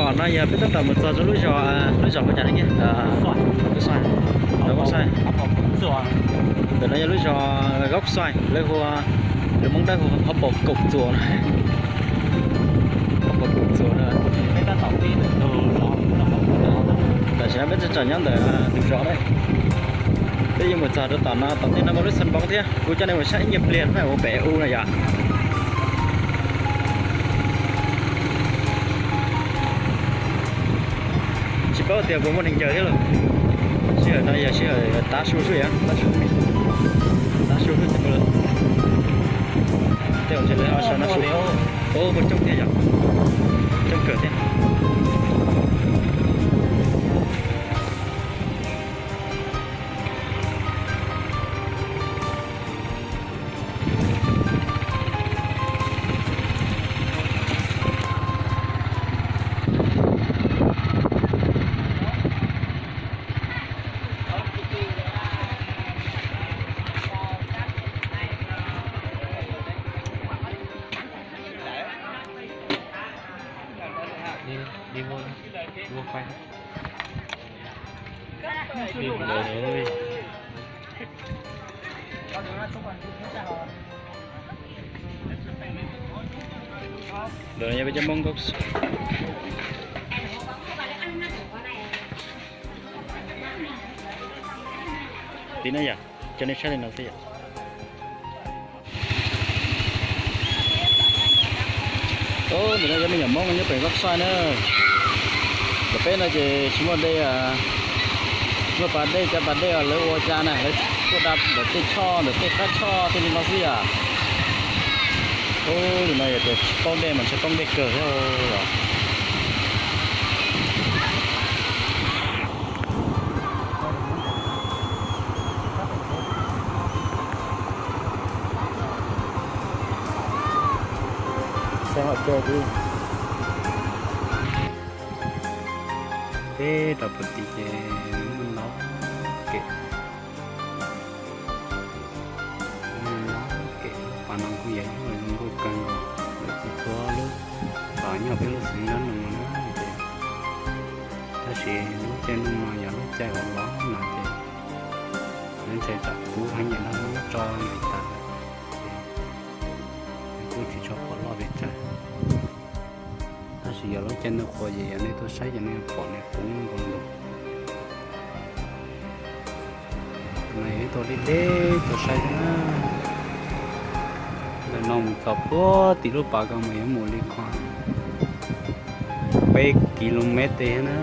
Qhov no yog peb tab tom mus txog rau lub zos, lub zos hu cas ne? Ntawm no yog lub zos Gauj Xoais, lawv hu, lawv Hmoob Dawb hu Hauv Paus Kaum Txuas no. Hauv Paus Kaum Txuas no. Tam sim no peb tseem nyob ntawm tus zos na. Peb yuav mus txog rau tom no, tom ntej no muaj lub xab npoo thiab, kuv coj nej mus saib ib nyuag pliag peb mus pem u no yom. Tsis paub tias puas muaj neeg ncaws thiab lauj. Sij hawm no yog sij hawm tav su xwb yom, tav su xwb. Tej zaum ntshe lawv ho sau nab su. Ua coob thiab yom, coob kawg thiab. Ntawm no yog peb cov Hmoob Gauj Xoais. Tim no yog, coj nej saib li no xwb yom. Ntawm no yog me nyuam Hmoob nyob pem Gauj Xoais na. Ntawm peb no ces tsis muaj dej, muaj pas dej, cov pas dej lawv ua cas na, lawv tuaj da ntawm tej choj, ntawm tej qab choj tej li no xwb yom. Ub, li no yog tias tsis poob dej mas ntshe poob dej kawg thiab os. Saib hom caw, peb rau puag tim ces muaj ntau kev, muaj ntau kev. Lub pas no kuj yog ib lub zoo nkauj kawg nkaus, lawv txhua txhua lub pas nyob peb lub xeev Dab Laug no ces, tab sis lub caij ntuj no yog lub caij uas los no ces lawv ntshai tsam kub heev ces lawv muab tso lawm tas, ces kuj tsis tshua pom loj pes tsawg. Tab sis yog lub caij ntuj qhua ces yog nej tuaj saib ces nej pom nws kub nkaus nkaus. No yog ib tug deb deb tuaj saib thiab na. Ntawm no mus txog puag tim lub pas ko mas yuav mus li ko peb kis lus mev tes thiab na.